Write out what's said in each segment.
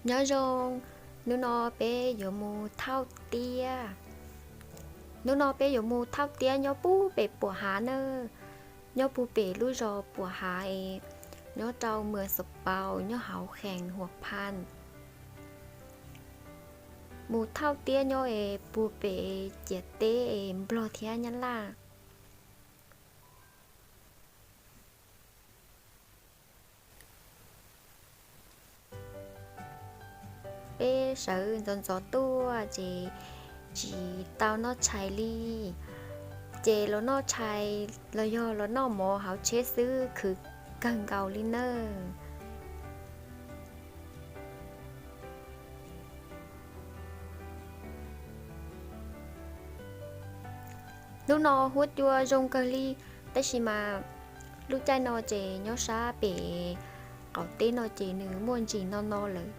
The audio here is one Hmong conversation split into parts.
Nyob zoo, hnub no peb yuav mus thauj tiab. Hnub no peb yuav mus thauj tiab nyob puag pem Puam Hav na, nyob puag pem lub zos Puam Hav es nyob rau mwm Xav Paus nyob hauv kheem Huam Phas. Mus thauj tiab nyob es puag pem ciam teb es Nplog thiab Nyab Laj. Peb sawv ntxov ntxov tuaj ces tsis tau noj tshais li, ces los noj tshais los yog los noj mov hauv tsheb xwb khwv kawg nkaus li nawb. Hnub no huab cua zoo kawg li, tab sis mas lub caij no ces nyob sab pem qaum teb no ces nws muaj ntsis no no lawm.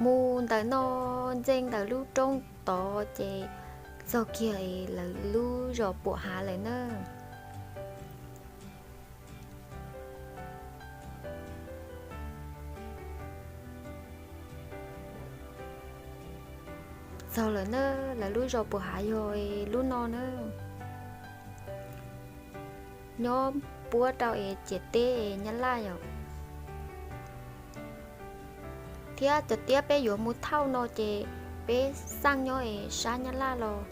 Mus ntawm no ntxees ntawm lub roob tod ces txog kiag lawv lub zos Puam Hav lawm na. Txog lawm na, lawv lub zos Puam Hav yog lub no na. Nyob puab rau es ciam teb es Nyab Laj yom. Thiab cov tiab peb yuav mus thauj no ces peb xaj nyob es sab Nyab Laj los.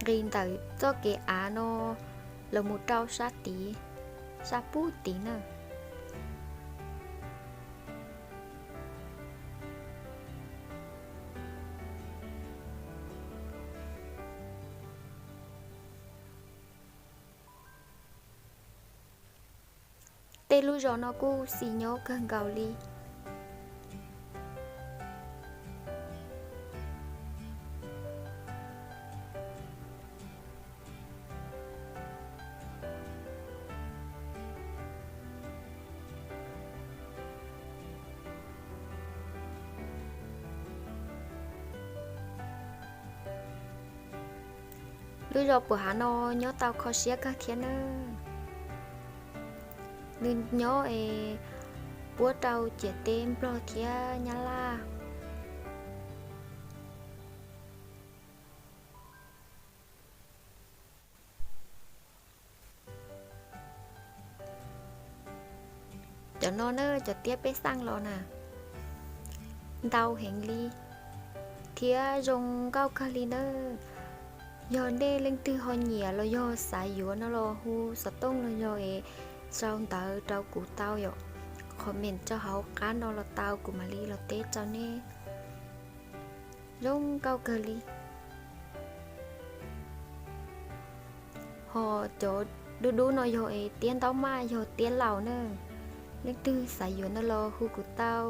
Nqis ntawm txoj kev av no los mus rau sab tid, sab pub tid na. Tej lub zos no kuj xis nyob kawg nkaus li. Lub zos Puam Hav no nyob tau kho siab kawg thiab nawb. Nws nyob es puab rau ciam teb Nplog thiab Nyab Laj. Cov no na cov tiab peb xaj los na, ntau heev li thiab zoo nkauj kawg li nawb. Yog nej leej twg ho nyiam los yog xav yuav no los hu xov tooj los yog es sau ntawv rau kuv tau yom, comment rau hauv qab no los tau kuv mam li los teb rau nej. Zoo nkauj kawg li. Ho cov dub dub no yog es tiab ntaub maj yog tiab laus na. Leej twg xav yuav no los hu kuv tau.